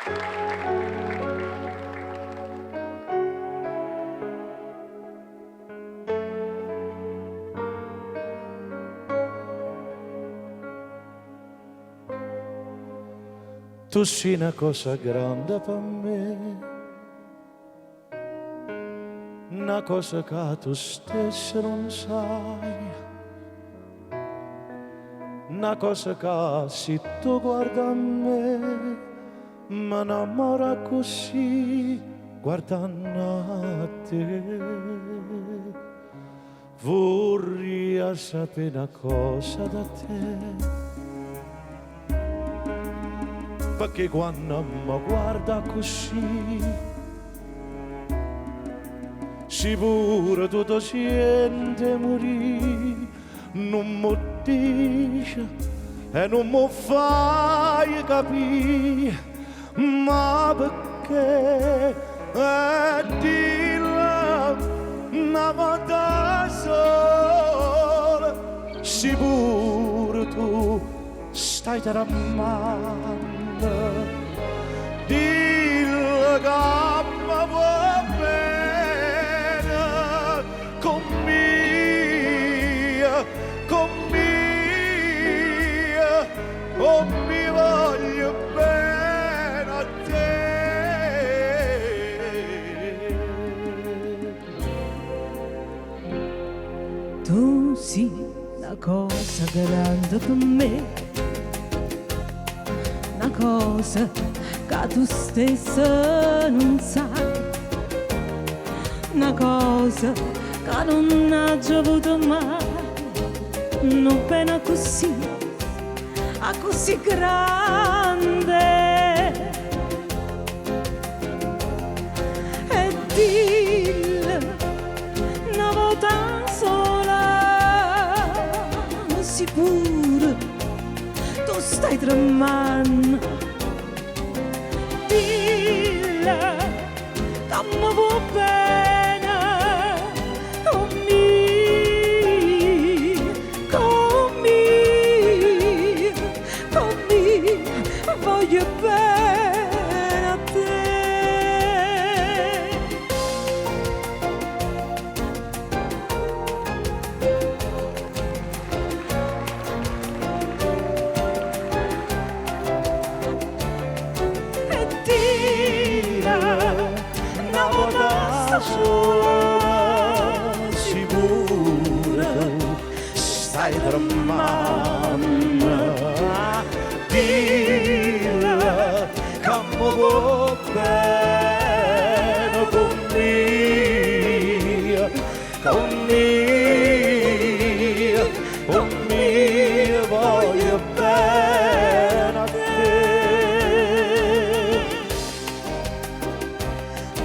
Tu si' na cosa grande pe' me, na cosa ca tu stessa nun sai, na cosa ca si tu guarda a me, m'innammoro accussì guardanno a te. Vurria sapè na cosa da te. Pecché quanno me guarda accussì, si pure tu te siente murì, nun m' 'o dice e nun m' 'o faje capì, ma pecché e dillo na vota sola, si pure tu stai tremmanno, dillo ca me vuò bene, comm'io, comm'io, comm'io voglio bene a te. Tu si na cosa grande per me, na cosa che tu stessa non sai, na cosa che non aggio avuto mai, nu bene accussì, accussì grande. E dillo na vota sola, si pure tu stai tremmanno, dillo che mi vuò bene, comm'io, comm'io, comm'io voglio bene a te. E dillo na vota sola, si pure tu stai tremmanno, dillo ca me vuò bene, comm'io, comm'io, comm'io voglio bene a te.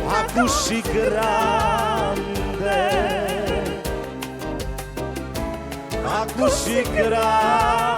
Accussì grande, accussì grande.